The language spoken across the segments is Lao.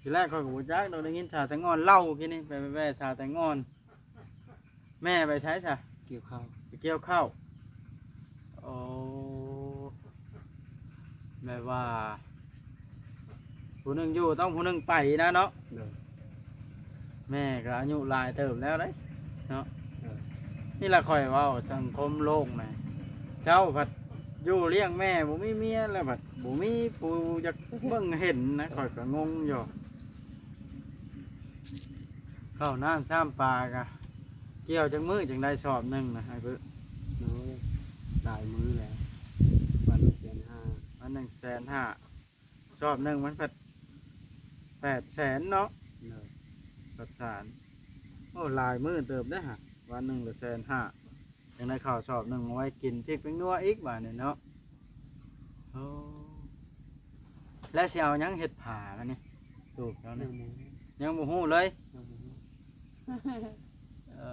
ທີແລກຂ້ອຍກໍບໍ່ຈັກດອກ ໄດ້ຍິນສາວແຕງອ່ອນເລົ່າກີ້ນີ້ ໄປແວ່ສາວແຕງອ່ອນ. ແມ່ໄປໃສຊະ? ກ່ຽວເຂົ້າ ໄປກ່ຽວເຂົ້າ. ໂອ້ ແບບວ່າຜູ້ໜຶ່ງຢູ່ຕ້ອງຜູ້ໜຶ່ງໄປນະເນາະ. ໂດຍ ແມ່ກໍອາຍຸຫຼາຍເຕີບແລ້ວເດ້ເນາະ. ໂດຍ ນີ້ລະຂ້ອຍເວົ້າສັງຄົມໂລກນະ ເຈົ້າພັດຢູ່ລ້ຽງແມ່ ບໍ່ມີເມຍ ແລ້ວພັດບໍ່ມີຜູ້ຢາກເບິ່ງເຫັນນະ ຂ້ອຍກໍງົງຢູ່. ເຂົ້ານ້ຳຊ້ຳປາກະ ກ່ຽວຈັກມື້ຈັ່ງໄດ້ສອບໜຶ່ງນະ ອ້າຍປຶ? ໂອ້ຍ ຫຼາຍມື້ແລ້ວ ວັນໜຶ່ງແສນຫ້າ ວັນໜຶ່ງແສນຫ້າ ສອບໜຶ່ງມັນພັດແປດແສນເນາະ. ໂດຍ ປະສານ ໂອ້ ຫຼາຍມື້ເຕີບເດ້ຫະ ວັນໜຶ່ງລະແສນຫ້າ ຈັ່ງໄດ້ເຂົ້າສອບໜຶ່ງ ເອົາໄວ້ກິນພິກແປ້ງນົວອີກບາດນີ້ເນາະ. ໂອ້ ແລ້ວຊິເອົາຫຍັງເຮັດຜ້າບາດນີ້? ຕູບເຈົ້ານີ້ ຍັງບໍ່ ຍັງບໍ່ຮູ້ເລີຍ. ຍັງບໍ່ຮູ້ ເອີ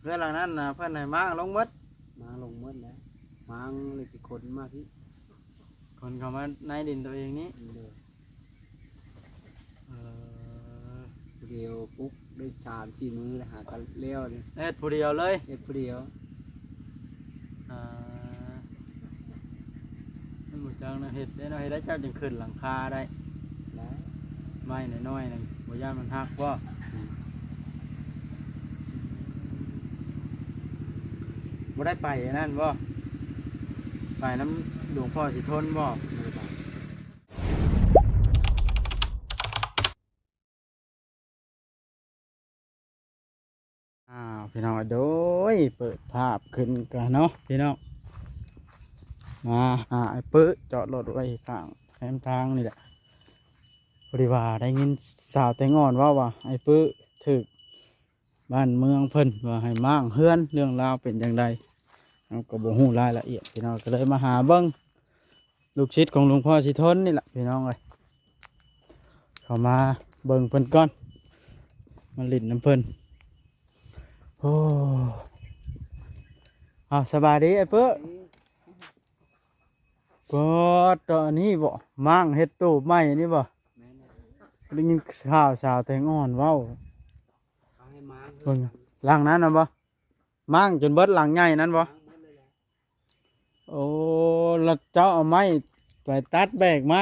ເຮືອນຫຼັງນັ້ນນະ ເພິ່ນໃຫ້ມ້າງລົງໝົດ? ມ້າງລົງໝົດແລ້ວ ມ້າງແລ້ວຊິຂົນມາພີ້ ຂົນເຂົ້າມາໃນດິນໂຕເອງນີ້. ໂດຍ ເອີ ຜູ້ດຽວປຸກໄດ້ສາມສີ່ມື້ແລ້ວ ຫາກັນແລ້ວນີ້ ເຮັດຜູ້ດຽວເລີຍ? ເຮັດຜູ້ດຽວ. ອ່າ ມັນບໍ່ຈັກນະ ເຮັດໄດ້ເນາະ ເຮັດໄດ້ເຈົ້າຈຶ່ງຂຶ້ນຫຼັງຄາໄດ້ ໄດ້ ໄມ້ນ້ອຍໆໜຶ່ງ ບໍ່ຢ້ານມັນຫັກບໍ່? ອືມ ບໍ່ໄດ້ໄປອັນນັ້ນບໍ່? ໄປນຳຫຼວງພໍ່ສີທົນບໍ່? ບໍ່ໄດ້ໄປ. ອ້າວ ພີ່ນ້ອງ ໂດຍ ເປີດພາບຂຶ້ນກະເນາະ ພີ່ນ້ອງ ມາຫາອ້າຍປຶ ຈອດລົດໄວ້ຂ້າງແຄມທາງນີ້ແຫຼະ. ພໍດີວ່າໄດ້ຍິນສາວແຕງອ່ອນເວົ້າວ່າ ອ້າຍປຶຖືກ ບ້ານເມືອງເພິ່ນວ່າໃຫ້ມ້າງເຮືອນ ເລື່ອງລາວເປັນຈັ່ງໃດ ເຮົາກໍບໍ່ຮູ້ລາຍລະອຽດ ພີ່ນ້ອງ ກໍເລີຍມາຫາເບິ່ງ ລູກສິດຂອງຫຼວງພໍ່ສີທົນນີ້ລະ ພີ່ນ້ອງເອີຍ ເຂົ້າມາເບິ່ງເພິ່ນກ່ອນ ມາຫຼິ້ນນຳເພິ່ນ. ໂອ້ ເອົາ ສະບາຍດີອ້າຍປຶ. ປອດ ຕອນນີ້ບໍ ມ້າງເຮັດຕູບໃໝ່ນີ້ບໍ? ແມ່ນແລ້ວ ໄດ້ຍິນຂ່າວສາວແຕງອ່ອນເວົ້າ ເຂົາໃຫ້ມ້າງ ເບິ່ງຫຼັງນັ້ນນະບໍ ມ້າງຈົນເບິດຫຼັງໃຫຍ່ນັ້ນບໍ? ມ້າງເບິດເລີຍແຫຼະ. ໂອ້ ແລ້ວເຈົ້າເອົາໄມ້ໄປຕັດແບກມາ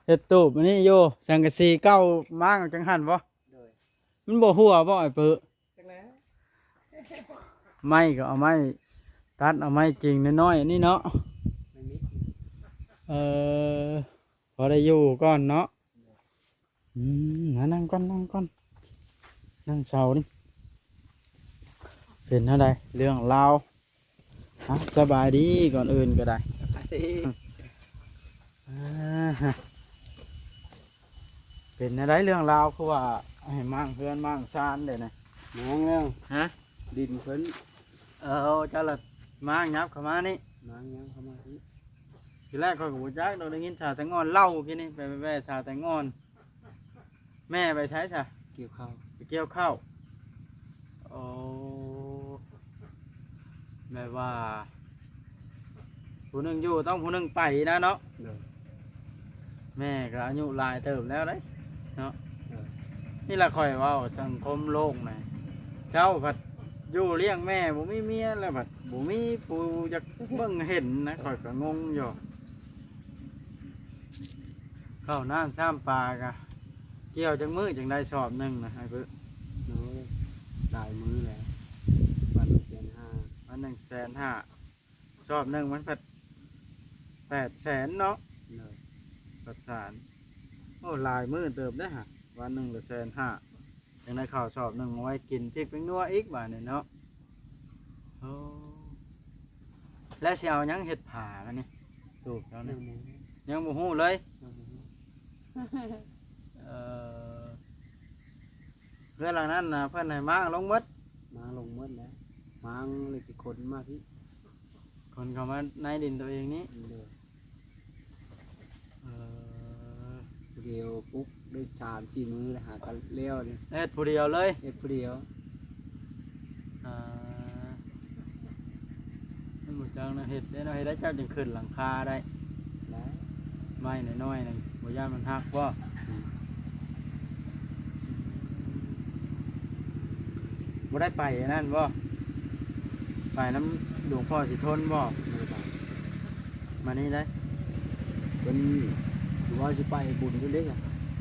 ເຮັດຕູບອັນນີ້ຢູ່ ສັງກະສີເກົ່າມ້າງອອກຈັ່ງຫັ້ນບໍ? ໂດຍ ມັນບໍ່ຮົ່ວບໍອ້າຍປຶ? ຈັກແລ້ວ ໄມ້ກໍເອົາໄມ້ຕັດ ເອົາໄມ້ກິ່ງນ້ອຍໆອັນນີ້ເນາະ. ມັນມີ ເອີ ພໍໄດ້ຢູ່ກ່ອນເນາະ. ອືມ ມານັ່ງກ່ອນ ນັ່ງກ່ອນ ນັ່ງເຊົານີ້ ເປັນແນວໃດເລື່ອງລາວ? ອ່ະ ສະບາຍດີ ກ່ອນອື່ນກໍໄດ້ ສະບາຍດີ. ອ່າ ເປັນແນວໃດເລື່ອງລາວ ຄືວ່າໃຫ້ມ້າງເຮືອນມ້າງຊານເດ້ນະ? ມ້າງແລ້ວ ຮະ? ດິນເພິ່ນ ເອີ ເຈົ້າລະມ້າງຫຍັບເຂົ້າມານີ້ ມ້າງຫຍັບເຂົ້າມາພີ້. ທີແລກຂ້ອຍກໍບໍ່ຈັກດອກ ໄດ້ຍິນສາວແຕງອ່ອນເລົ່າກີ້ນີ້ ໄປແວ່ສາວແຕງອ່ອນ. ແມ່ໄປໃສຊະ? ກ່ຽວເຂົ້າ ໄປກ່ຽວເຂົ້າ. ໂອ້ ແບບວ່າຜູ້ໜຶ່ງຢູ່ຕ້ອງຜູ້ໜຶ່ງໄປນະເນາະ. ໂດຍ ແມ່ກໍອາຍຸຫຼາຍເຕີບແລ້ວເດ້ເນາະ. ໂດຍ ນີ້ລະຂ້ອຍເວົ້າສັງຄົມໂລກນະ ເຈົ້າພັດຢູ່ລ້ຽງແມ່ ບໍ່ມີເມຍ ແລ້ວພັດບໍ່ມີຜູ້ຢາກເບິ່ງເຫັນນະ ຂ້ອຍກໍງົງຢູ່. ເຂົ້ານ້ຳຊ້ຳປາກະ ກ່ຽວຈັກມື້ຈັ່ງໄດ້ສອບໜຶ່ງນະອ້າຍປຶ? ໂອ້ຍ ຫຼາຍມື້ແລ້ວ ວັນໜຶ່ງແສນຫ້າ ວັນໜຶ່ງແສນຫ້າ ສອບໜຶ່ງມັນພັດແປດແສນເນາະ. ໂດຍ ປະສານ ໂອ້ ຫຼາຍມື້ເຕີບເດ້ຫະ ວັນໜຶ່ງລະແສນຫ້າ ຈັ່ງໄດ້ເຂົ້າສອບໜຶ່ງ ເອົາໄວ້ກິນພິກແປ້ງນົວອີກບາດນີ້ເນາະ. ໂອ້ ແລ້ວຊິເອົາຫຍັງເຮັດຜ້າບາດນີ້? ຕູບເຈົ້ານີ້ ຍັງບໍ່ ຍັງບໍ່ຮູ້ເລີຍ ຍັງບໍ່ຮູ້. ເອີ ເຮືອນຫຼັງນັ້ນນະ ເພິ່ນໃຫ້ມ້າງລົງໝົດ? ມ້າງລົງໝົດແລ້ວ ມ້າງແລ້ວຊິຂົນມາພີ້ ຂົນເຂົ້າມາໃນດິນໂຕເອງນີ້. ໂດຍ ເອີ ຜູ້ດຽວປຸກໄດ້ສາມສີ່ມື້ແລ້ວ ຫາກັນແລ້ວນີ້ ເຮັດຜູ້ດຽວເລີຍ ເຮັດຜູ້ດຽວ. ອ່າ ມັນບໍ່ຈັກນະ ເຮັດໄດ້ເນາະ ເຮັດໄດ້ເຈົ້າຈຶ່ງຂຶ້ນຫຼັງຄາໄດ້ ໄດ້. ໄມ້ນ້ອຍໆນັ້ນ ບໍ່ຢ້ານມັນຫັກບໍ່? ອືມ ບໍ່ໄດ້ໄປອັນນັ້ນບໍ່? ໄປນຳຫຼວງພໍ່ສີທົນບໍ່? ບໍ່ໄດ້ໄປ ມານີ້ໄດ໋. ເພິ່ນວ່າຊິໄປບຸນພຸ້ນເດ້.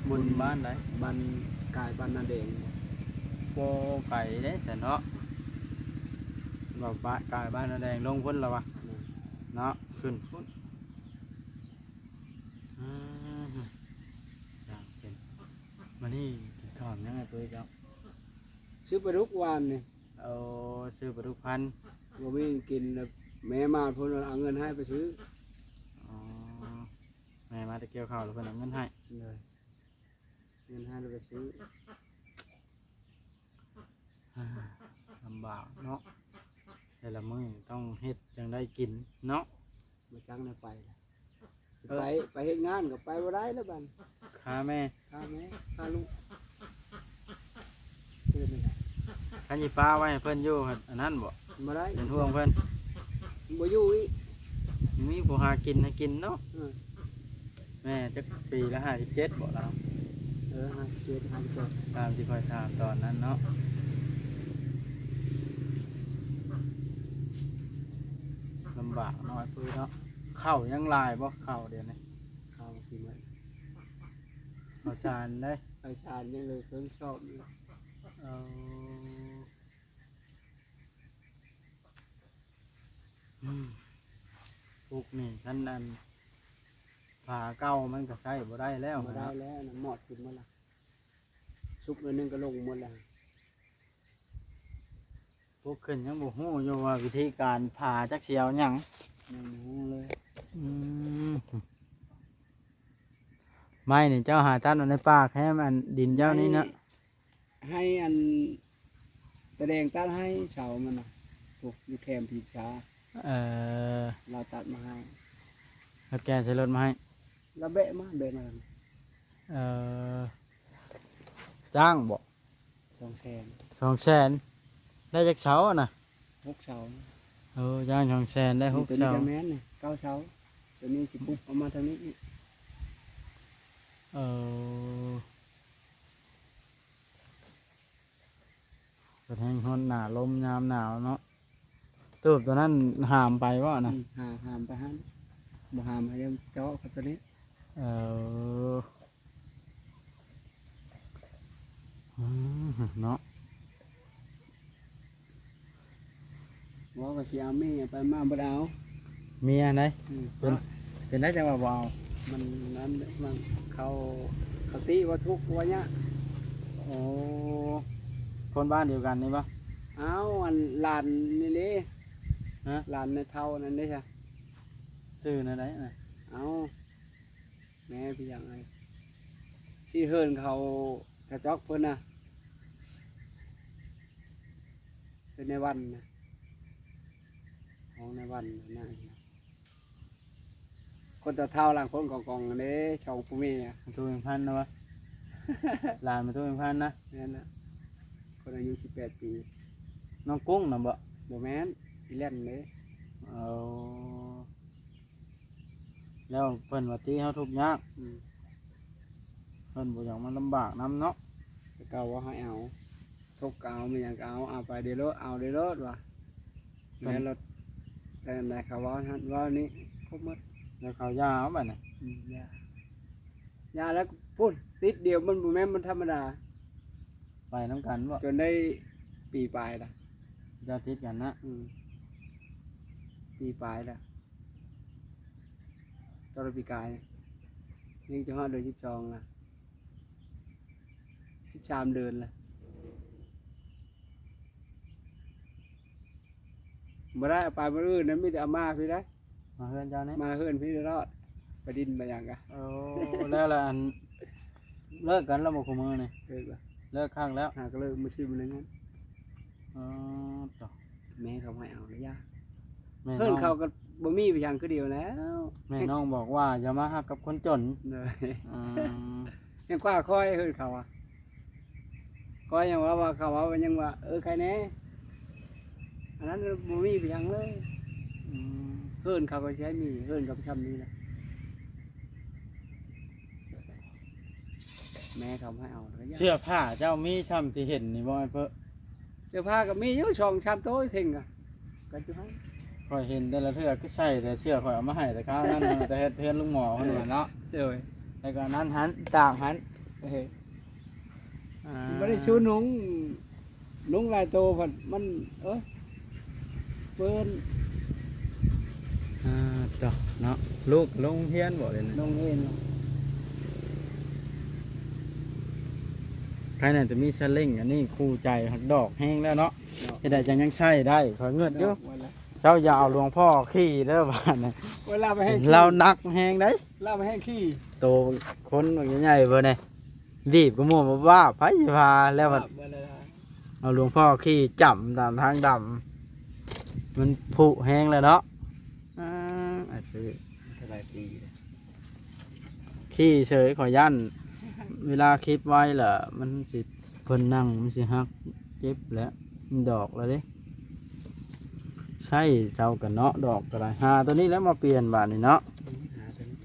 ບຸນບ້ານໃດ? ບ້ານກາຍ ບ້ານນາແດງ. ບໍ່ໄກເດ້ຊັ້ນເນາະ ວ່າບ້ານກາຍ ບ້ານນາແດງ ລົງພຸ້ນລະວະ. ແມ່ນ ເນາະ ຂຶ້ນພຸ້ນ. ອືມ ຢ່າງເປັນ ມື້ນີ້ກິນຂ້າວຫຍັງ ອ້າຍຕຸ້ຍເຈົ້າ? ຊື້ປາດຸກວານນີ້. ໂອ້ ຊື້ປາດຸກພັນ ບໍ່ມີກິນ ແລ້ວແມ່ມາພຸ້ນເອົາເງິນໃຫ້ໄປຊື້. ອໍ ແມ່ມາແຕ່ກ່ຽວເຂົ້າ ແລ້ວເພິ່ນເອົາເງິນໃຫ້. ໂດຍ ເງິນໃຫ້ແລ້ວໄປຊື້. ລຳບາກເນາະ ແຕ່ລະມື້ຕ້ອງເຮັດຈັ່ງໄດ້ກິນເນາະ. ບໍ່ຈັກແນວໄປລະ ຊິໄປ ໄປເຮັດງານກໍໄປບໍ່ໄດ້ແລ້ວບັດ ຄາແມ່ ຄາແມ່ ຄາລູກ. ຄືນີ້ລະ ຄັນຊິປະໄວ້ໃຫ້ເພິ່ນຢູ່ ອັນນັ້ນບໍ່? ບໍ່ໄດ້ ເປັນຫ່ວງເພິ່ນ ບໍ່ຢູ່ອີກ ມີຜູ້ຫາກິນໃຫ້ກິນເນາະ. ເອີ ແມ່ຈັກປີລະ ຫ້າສິບເຈັດບໍ່ລາວ? ເອີ ຫ້າສິບເຈັດ ຫ້າສິບແປດ ຕາມທີ່ຂ້ອຍຖາມຕອນນັ້ນເນາະ. ລຳບາກເນາະອ້າຍຕຸ້ຍເນາະ. ເຂົ້າຍັງຫຼາຍບໍ່ ເຂົ້າດຽວນີ້? ເຂົ້າຊິໝົດ ເຂົ້າສານເດ້ ເຂົ້າສານຍັງເຫຼືອເຄິ່ງຊອບຢູ່. ເອົາ ອືມ ປຸກນີ້ຄັນອັນຝາເກົ່າມັນກໍໃຊ້ບໍ່ໄດ້ແລ້ວ ບໍ່ໄດ້ແລ້ວນະ ມອດຂຶ້ນໝົດລະ ສຸກໜ້ອຍໜຶ່ງກໍລົງໝົດລະ. ປຸກຂຶ້ນຍັງບໍ່ຮູ້ຢູ່ວ່າວິທີການຜ່າຈັກຊິເອົາຫຍັງ ຍັງບໍ່ຮູ້ເລີຍ. ອືມ ໄມ້ນີ້ເຈົ້າຫາຕັດເອົາໃນປ່າແຄມອັນດິນເຈົ້ານີ້ເນາະ. ໃຫ້ອັນຕາແດງຕັດໃຫ້ເສົາມັນນະ ພວກຢູ່ແຄມພີຊາ. ເອີ ລາວຕັດມາໃຫ້ ລາວແກ່ໃສ່ລົດມາໃຫ້ ລາວແບະມາ ແບະມາ. ເອີ ຈ້າງບໍ່? ສອງແສນ ສອງແສນ ໄດ້ຈັກເສົານະ? ຫົກເສົາ. ໂອ້ ຈ້າງສອງແສນ ໄດ້ຫົກເສົາ. ໂຕນີ້ກໍແມ່ນນີ້ ເກົ້າເສົາ ໂຕນີ້ຊິປຸບອອກມາທາງນີ້ອີກ. ເອີ ເປັນແຮງຮ້ອນໜາ ລົມຍາມໜາວເນາະ. ຕູບຕົວນັ້ນຫາມໄປບໍ່ນະ? ອືມ ຫາມ ຫາມໄປຫັ້ນ ບໍ່ຫາມໃຫ້ເຈາະເຂົ້າຕົວນີ້. ເອີ ອືມ ເນາະ. ເວົ້າວ່າຊິເອົາເມຍໄປ ມາບໍ່ໄດ້ເອົາເມຍໃດ໋. ອືມ ເປັນ ເປັນໄດ໋ຈັ່ງວ່າບໍ່ເອົາ? ມັນນັ້ນ ມັນ ເຂົາ ເຂົາຕິວ່າທຸກວ່າຍາກ. ໂອ້ ຄົນບ້ານດຽວກັນນີ້ບໍ່? ເອົາ ອັນຫຼານນີ້ເດ້. ຮະ? ຫຼານໃນເຖົ້ານັ້ນເດ້ຊະ. ຊື່ແນວໃດນະ? ເອົາ ແມ່ພີ່ຫຍັງ ທີ່ເຮືອນເຂົາ ສະຈອກເພິ່ນນະ ເປັນນາຍວັນນະ ຂອງນາຍວັນນະ. ຄົນເຖົ້າໆ ຫຼັງຄົນກອງໆ ຫັ້ນເດ້ ສອງຜົວເມຍ. ມາຕູເອງພັນນະວະ? ຫຼານມາຕູເອງພັນນະ? ແມ່ນນະ ຄົນອາຍຸສິບແປດປີ. ນ້ອງກຸ້ງນະບໍ່? ບໍ່ແມ່ນ ອີແລ່ນເດ້. ເອົາ ແລ້ວເພິ່ນວ່າຕິເຮົາທຸກຍາກ. ອືມ ເພິ່ນບໍ່ຢາກມາລຳບາກນຳເນາະ. ແຕ່ເກົ່າວ່າໃຫ້ເອົາ ທຸກກໍເອົາ ມີຫຍັງກໍເອົາ ເອົາໄປເດໂລດ ເອົາເດໂລດວ່າ. ແມ່ນ ແລ້ວແຕ່ນັ້ນແຫຼະ ເຂົາເວົ້າຫັ້ນເວົ້ານີ້ ຄົບໝົດ. ແລ້ວເຂົາຢ່າເອົາບັດນີ້. ອືມ ຢ່າ ຢ່າແລ້ວພຸ້ນ ຕິດດຽວ ມັນບໍ່ແມ່ນ ມັນທຳມະດາ. ໄປນຳກັນບໍ່? ຈົນໄດ້ປີປາຍລະ ເຈົ້າຕິດກັນນະ. ອືມ ປີປາຍລະ ຕອນປີກາຍ ຍັງຈະຮອດເດືອນສິບສອງລະ ສິບສາມເດືອນລະ. ບໍ່ໄດ້ເອົາໄປມື້ອື່ນນະ ມີແຕ່ເອົາມາພີ້ໄດ໋. ມາເຮືອນເຈົ້ານີ້? ມາເຮືອນພີ້ຕະຫຼອດ ໄປດິນໄປຫຍັງກະ. ໂອ້ ແລ້ວລະ ອັນ ເລີກກັນແລ້ວບໍ່ຄູ່ມື້ນີ້? ເລີກລະ ເລີກຄັກແລ້ວ. ຫາກໍເລີກມື້ຊື່ມື້ໜຶ່ງຫັ້ນ. ອໍ ໂຕ ແມ່ເຂົາໃຫ້ເອົາລະຢ່າ. ແມ່ ເຮືອນເຂົາກໍບໍ່ມີໄປຫຍັງຄືດຽວແລ້ວ. ແມ່ນ້ອງບອກວ່າຢ່າມາຮັກກັບຄົນຈົນ. ໂດຍ ອືມ ຍັງກວ່າຂ້ອຍເຮືອນເຂົາອະ. ຂ້ອຍຍັງວ່າ ວ່າເຂົາເວົ້າຍັງວ່າ ເອີ ໃຄແດ່ ອັນນັ້ນບໍ່ມີໄປຫຍັງເລີຍ. ອືມ ເຮືອນເຂົາກໍຊິໃຫ້ມີ ເຮືອນເຂົາກໍຊ່ຳນີ້ລະ. ແມ່ເຂົາໃຫ້ເອົາ ເສື້ອຜ້າເຈົ້າມີຊ່ຳທີ່ເຫັນນີ້ບໍ່ ອ້າຍເປີ? ເສື້ອຜ້າກໍມີຢູ່ສອງສາມໂຕເຖິງກໍ ກໍຢູ່ຫັ້ນ. ຂ້ອຍເຫັນແຕ່ລະເທື່ອຄືໃສ່ແຕ່ເສື້ອຂ້ອຍເອົາມາໃຫ້ແຕ່ຄາວນັ້ນ ແຕ່ເຮັດເຮືອນລຸງໝໍເພິ່ນຫັ້ນເນາະ. ໂດຍ ແລ້ວກໍອັນນັ້ນຫັ້ນ ຕາກຫັ້ນ ເອີ ອ່າ ບໍ່ໄດ້ຊູນຸ່ງ ນຸ່ງຫຼາຍໂຕພັດມັນ ເອີ ເປື້ອນ. ອ່າ ເນາະ ລູກລົງຮຽນບໍ່ເດນີ້? ລົງຮຽນ. ໃຜໜ້າຈະມີສະເລັງ ອັນນີ້ຄູ່ໃຈ ຮັກດອກແຮງແລ້ວເນາະ. ເນາະ ເຮັດໃດຈັ່ງຍັງໃຊ້ໄດ້ ຂ້ອຍເງິດຢູ່. ເຈົ້າຢ່າເອົາຫຼວງພໍ່ຂີ່ເດີບາດນີ້ ເວລາໄປແຮ່ງຂີ່ ລາວໜັກແຮງໃດ໋ ລາວໄປແຮ່ງຂີ່. ໂຕຄົນບັກໃຫຍ່ໆເບິ່ງນີ້ ດີບກະໝູ່ບ້າ ໃຜຊິວ່າແລ້ວ. ເອົາຫຼວງພໍ່ຂີ່ຈ້ຳຕາມທາງດຳ ມັນຜຸແຮງແລ້ວເນາະ. ອ່າ ອາດຈະ ເທົ່າຫຼາຍປີແລ້ວ ຂີ່ເສີຍ ຂ້ອຍຢ້ານເວລາຄລິບໄວລະ ມັນຊິ ເພິ່ນນັ່ງມັນຊິຫັກ ເຈັບແຫຼະ ມັນດອກແລ້ວເດ້. ໃຊ້ເຈົ້າກັນເນາະ ດອກກໍໄດ້. ຫາໂຕນີ້ແຫຼະມາປ່ຽນບາດນີ້ເນາະ. ອືມ ຫາໂຕນີ້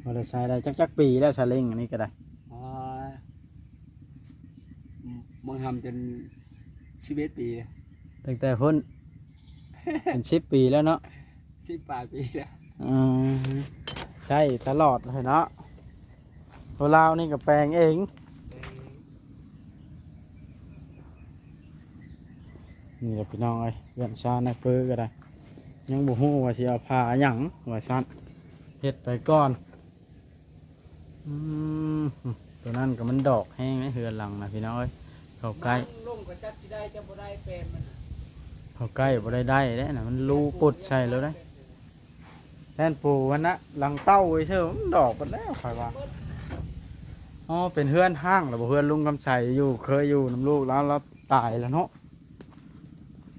ບໍ່ໄດ້ໃຊ້ໄດ້ຈັກ ຈັກປີແລ້ວ ສາເລັງອັນນີ້ກໍໄດ້? ອໍ ມ- ມັນທຳຈົນສິບເອັດປີແລ້ວ. ຕັ້ງແຕ່ພຸ້ນ ເປັນສິບປີແລ້ວເນາະ. ສິບປາຍປີແລ້ວ. ອືມ ໃຊ້ຕະຫຼອດເລີຍເນາະ. ຄົນລາວນີ້ກໍແປງເອງ. ແປງເອງ. ນີ້ແຫຼະພີ່ນ້ອງເອີຍ ເຮືອນຊານນາຍເປີກໍໄດ້ ຍັງບໍ່ຮູ້ວ່າຊິເອົາຜ້າຫຍັງວ່າຊັ້ນ ເຮັດໄປກ່ອນ. ອືມ ໂຕນັ້ນກໍມັນດອກແຮງເດ້ ເຮືອນຫຼັງນະ ພີ່ນ້ອງເອີຍ. ເຂົ້າໃກ້ ມັນລົງກໍຈັກຊິໄດ້ ຈະບໍ່ໄດ້ແປນມັນນະ. ເຂົ້າໃກ້ບໍ່ໄດ້ໄດ້ເດ້ນະ ມັນຮູປຸດໃສ່ໂລດເດ້. ແທນປູຫັ້ນນະ ຫຼັງເຕົ້າໄວ້ເຊີ ມັນດອກເບິດແລ້ວ ຂ້ອຍວ່າ. ອໍ ເປັນເຮືອນຮ້າງແລ້ວບໍ່? ເຮືອນລຸງຄຳໄສ ຢູ່ ເຄີຍຢູ່ນຳລູກລາວ ລາວຕາຍແລ້ວເນາະ.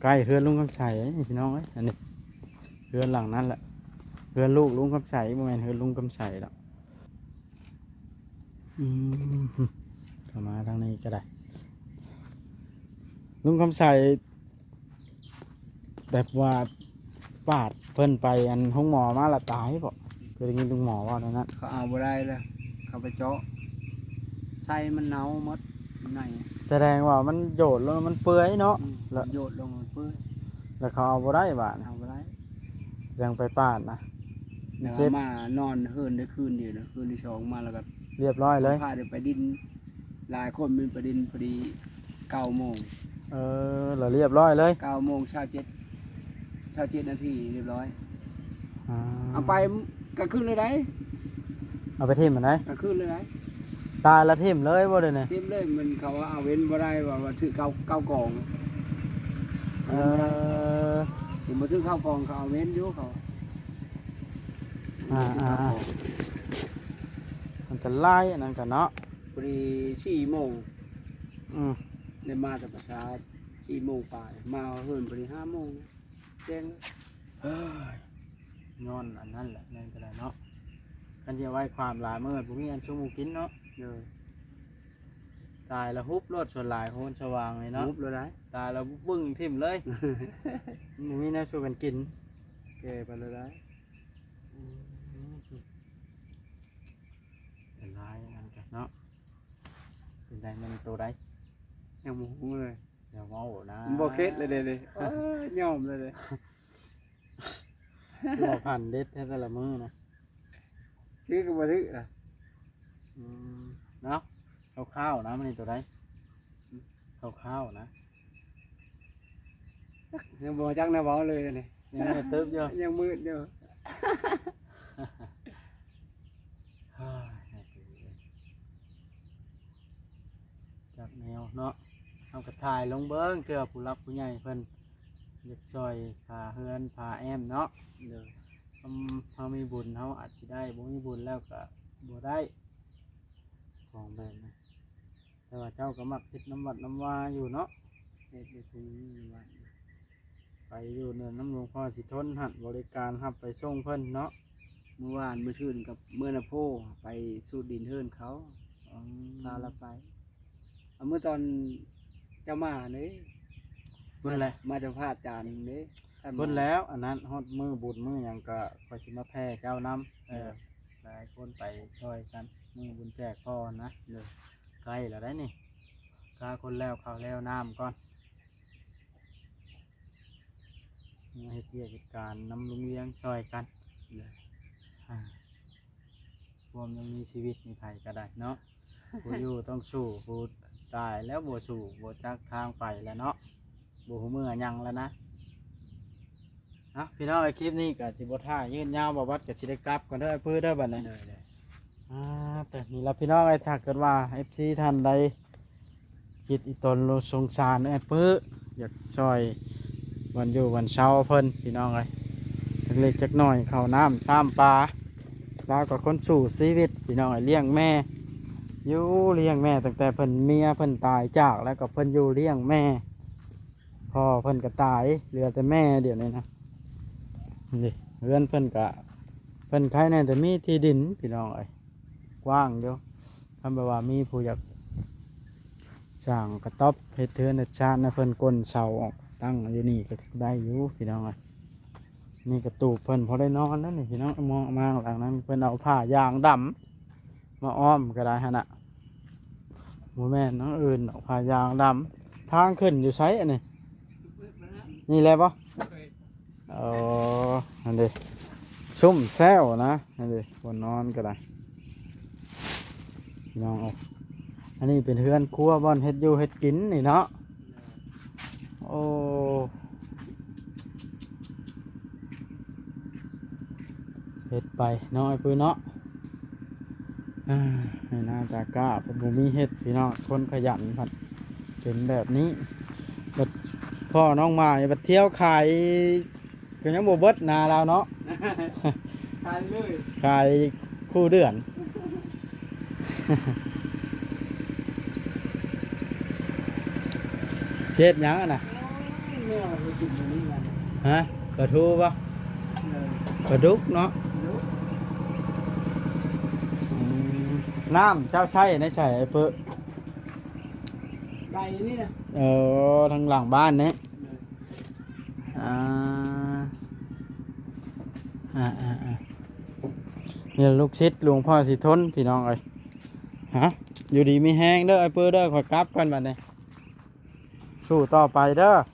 ໃກ້ເຮືອນລຸງຄຳໄສນີ້ພີ່ນ້ອງເອີຍ. ອັນນີ້ເຮືອນຫຼັງນັ້ນແຫຼະ ເຮືອນລູກລຸງຄຳໄສ ບໍ່ແມ່ນເຮືອນລຸງຄຳໄສດອກ. ອືມ ເຂົ້າມາທາງນີ້ກໍໄດ້ ລຸງຄຳໄສ ແບບວ່າປາດເພິ່ນໄປອັນໂຮງໝໍມາລະຕາຍບໍ? ເຄີຍໄດ້ຍິນລຸງໝໍເວົ້າແນວນັ້ນ. ເຂົາເອົາບໍ່ໄດ້ລະ ເຂົາໄປເຈາະ ໄສ້ມັນເນົ່າໝົດໃນ. ສະແດງວ່າມັນໂຍດລົງມັນເປື່ອຍເນາະ. ອືມ ລະ ໂຍດລົງມັນເປື່ອຍ ລະເຂົາເອົາບໍ່ໄດ້ບາດນີ້. ເອົາບໍ່ໄດ້ ຈັ່ງໄປປາດນະ ແລ້ວເອົາມານອນເຮືອນໄດ້ຄືນດຽວນະ ຄືນທີສອງມາແລ້ວກໍລຽບຮ້ອຍເລີຍ. ພາໄດ້ໄປດິນ ຫຼາຍຄົນແມ່ນໄປດິນພໍດີເກົ້າໂມງ. ເອີ ລະລຽບຮ້ອຍເລີຍ ເກົ້າໂມງຊາວເຈັດ ຊາວເຈັດນາທີລຽບຮ້ອຍ. ອ່າ ເອົາໄປກາງຄືນເລີຍໃດ໋. ເອົາໄປຖິ້ມຫັ້ນໃດ໋? ກາງຄືນເລີຍໃດ໋. ຕາຍລະຖິ້ມເລີຍບໍ່ດຽວນີ້? ຖິ້ມເລີຍ ມັນເຂົາວ່າເອົາເວັນບໍ່ໄດ້ ວ່າ ວ່າຖືກເຂົ້າ ເຂົ້າກອງ. ເອີ ຖືກ ບໍ່ຖືກເຂົ້າກອງ ເຂົາເອົາເວັນຢູ່ເຂົາ. ອ່າ ເຂົ້າກອງ ອັນຕະລາຍອັນນັ້ນກະເນາະ. ພໍດີສີ່ໂມງ ອືມ ໄດ້ມາແຕ່ປະຊາສີ່ໂມງປາຍ ມາເຮືອນພໍດີຫ້າໂມງແຈ້ງ. ເອີຍ ຍ້ອນອັນນັ້ນແຫຼະ ແມ່ນກໍໄດ້ເນາະ. ຄັນຈະໄວ້ຄວາມຫຼາຍມື້ບໍ່ມີອັນຊຸມກິນເນາະ. ເອີ ຕາຍລະຫຸບໂລດ ສ່ວນຫຼາຍໂຮນສະຫວ່າງນີ້ເນາະ ຫຸບໂລດໄດ໋. ຕາຍລະບຶ້ງຖິ້ມເລີຍ ບໍ່ມີແນວສູ່ກັນກິນ ແກ່ໄປໂລດໄດ໋. ອືມ ເປັນຫຼາຍອັນກັນເນາະ. ເປັນໃດ ແມ່ນໂຕໃດ? ຍັງບໍ່ຮູ້ເລີຍ. ຢ່າເວົ້ານະ ມັນບໍ່ເຄັດເລີຍເດນີ້. ໂອ້ຍ ຍອມເລີຍເດ. ຄືວ່າພັນເດັດແທ້ແຕ່ລະມື້ນະ ຊື້ກໍບໍ່ຊື້ລະ. ອືມ ເນາະ ຄ່າວໆນະ ມັນນີ້ໂຕໃດ? ອືມ ຄ່າວໆນະ ຈັກ ຍັງບໍ່ຈັກແນວເວົ້າເລີຍນີ້. ຍັງມືດຕຶບຢູ່ ຍັງມືດຢູ່. ເຮີ້ຍ ຈັກແນວເນາະ ເຮົາກໍຖ່າຍລົງເບິ່ງ ເທື່ອຜູ້ຫຼັກຜູ້ໃຫຍ່ເພິ່ນຢາກຊ່ອຍຝາເຮືອນຝາແອ້ມເນາະ. ໂດຍ ເຮົາ ເຮົາມີບຸນເຮົາອາດຊິໄດ້ ບໍ່ມີບຸນແລ້ວກໍບໍ່ໄດ້ ຂອງແບບນີ້. ແຕ່ວ່າເຈົ້າກໍມັກເຮັດນຳວັດນຳວາຢູ່ເນາະ? ເຮັດຢູ່ ໄປຢູ່ເນີນນຳຫຼວງພໍ່ສີທົນຫັ້ນ ບໍລິການຮັບໄປສົ່ງເພິ່ນເນາະ. ມື້ວານມື້ຊືນກັບເມືອນາໂພ ໄປສູດດິນເຮືອນເຂົາ. ອືມ ພາລາວໄປ. ເອົາ ມື້ຕອນເຈົ້າມາເດ້ ພຸ້ນແຫຼະ ມາສຳພາດຈານເດ້ ພຸ້ນແລ້ວ. ອັນນັ້ນຮອດມື້ບຸນມື້ຫຍັງກໍຂ້ອຍຊິມາແຜ່ເຈົ້ານຳ. ເອີ ເອີ ຫຼາຍຄົນໄປຊ່ອຍກັນ ມື້ບຸນແຈກພໍ່ນະ ເດີ ໃກ້ແລ້ວໄດ໋ນີ້ ພາຄົນແລ້ວເຂົ້າແລ້ວນ້ຳກ່ອນ ມາເຮັດວຽກເຮັດການນຳລຸງວຽງຊ່ອຍກັນ ເດີ ອາ ຄວາມຍັງມີຊີວິດນີ້ໃຜກໍໄດ້ເນາະ ຜູ້ຢູ່ຕ້ອງສູ້ ຜູ້ຕາຍແລ້ວບໍ່ສູ້ ບໍ່ຈັກທາງໄປແລ້ວເນາະ ບໍ່ຮູ້ເມືອຫຍັງແລ້ວນະ. ເອົາ ພີ່ນ້ອງເອີຍ ຄລິບນີ້ກໍຊິບໍ່ຖ້າຍືດຍາວ ບ່າວບັດກໍຊິໄດ້ກັບກ່ອນເດີ ອ້າຍປຶເດີ ບັດນີ້ ໂດຍໆ ອ່າ ແຕ່ນີ້ລະພີ່ນ້ອງເອີຍ ຖ້າເກີດວ່າເອັຟຊີທ່ານໃດຄິດອີ່ຕົນສົງສານອ້າຍປຶ ຢາກຊ່ອຍວັນຢູ່ວັນເຊົາເພິ່ນ ພີ່ນ້ອງເອີຍ ຈັກເລັກຈັກນ້ອຍ ເຂົ້ານ້ຳຊາມປາ ລາວກໍຄົນສູ້ຊີວິດ ພີ່ນ້ອງເອີຍ ລ້ຽງແມ່ ຢູ່ລ້ຽງແມ່ ຕັ້ງແຕ່ເພິ່ນ ເມຍເພິ່ນຕາຍຈາກ ແລ້ວກໍເພິ່ນຢູ່ລ້ຽງແມ່ ພໍ່ເພິ່ນກໍຕາຍ ເຫຼືອແຕ່ແມ່ດຽວນີ້ນະ ນີ້ເຮືອນເພິ່ນກະ ເພິ່ນໄຄແດ່ແຕ່ມີທີ່ດິນພີ່ນ້ອງເອີຍ ກວ້າງຢູ່ ຄັນແບບວ່າມີຜູ້ຢາກສ້າງກະຕ໊ອບ ເຮັດເຮືອນເຮັດຊານໃຫ້ເພິ່ນ ກົ້ນເສົາອອກຕັ້ງຢູ່ນີ້ກໍໄດ້ຢູ່ພີ່ນ້ອງເອີຍ ນີ້ກະຕູບເພິ່ນພໍໄດ້ນອນແລ້ວນີ້ພີ່ນ້ອງ ມອງມາຫຼັງນັ້ນ ເພິ່ນເອົາຜ້າຢາງດຳ ມາອ້ອມກໍໄດ້ຫັ້ນນະ ບໍ່ແມ່ນທາງອື່ນດອກ ຜ້າຢາງດຳ ທາງຂຶ້ນຢູ່ໃສອັນນີ້ ນີ້ແຫຼະບໍ່ ເອີ ຫັ້ນເດ ຊຸມແຊວນະ ຫັ້ນເດ ບ່ອນນອນກໍໄດ້ ພີ່ນ້ອງເອີຍ ອັນນີ້ເປັນເຮືອນຄົວ ບ່ອນເຮັດຢູ່ເຮັດກິນນີ້ເນາະ ໂອ້ ເຮັດໄປເນາະ ອ້າຍປຶເນາະ ອ່າ ໃຫ້ໜ້າຕາກ້າ ເພິ່ນບໍ່ມີເຮັດພີ່ນ້ອງ ຄົນຂະຫຍັນພັດເປັນແບບນີ້ ບັດພໍ່ນ້ອງໝ້າຍ ບັດທ່ຽວຂາຍ ກໍຍັງບໍ່ເບິດນາລາວເນາະ ຂາຍເລີຍ ຂາຍຄູ່ເດືອນ ເຮັດຫຍັງຫັ້ນນະ ໂອ້ຍ ແນວເຮົາກິນມື້ນີ້ມັນ ຮະ ປາທູບໍ່ ເອີ ປາດຸກເນາະ ປາດຸກ ອືມ ນ້ຳເຈົ້າໃຊ້ໃນໃສອ້າຍປຶ ໄດ້ນີ້ນະ ເອີ ທາງຫຼັງບ້ານນີ້ ເອີ ອ່າ ອ່າໆໆ ນີ້ລູກສິດຫຼວງພໍ່ສີທົນ ພີ່ນ້ອງເອີຍ ຮະ ຢູ່ດີມີແຮງເດີ ອ້າຍປຶເດີ ຂ້ອຍກັບກ່ອນບັດນີ້ ສູ້ຕໍ່ໄປເດີ ໂດຍໆ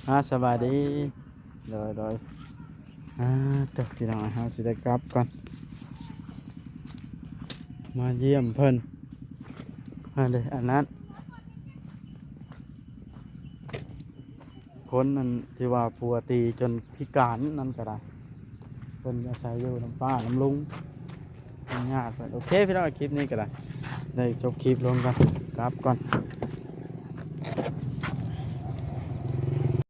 ໆໆ ອ່າ ສະບາຍດີ ໂດຍໆ ອ່າ ເຈົ້າ ພີ່ນ້ອງ ເຮົາຊິໄດ້ກັບກ່ອນ ມາຢ້ຽມເພິ່ນ ອັນເດ ອັນນັ້ນ ຄົນນັ້ນທີ່ວ່າປົວຕີຈົນພິການນັ້ນກໍໄດ້ ເພິ່ນອາໄສຢູ່ນຳປ້ານຳລຸງ ນຳຍາດເພິ່ນ ໂອເຄ ພີ່ນ້ອງ ຄລິບນີ້ກໍໄດ້ ໄດ້ຈົບຄລິບລົງກ່ອນ ກັບກ່ອນ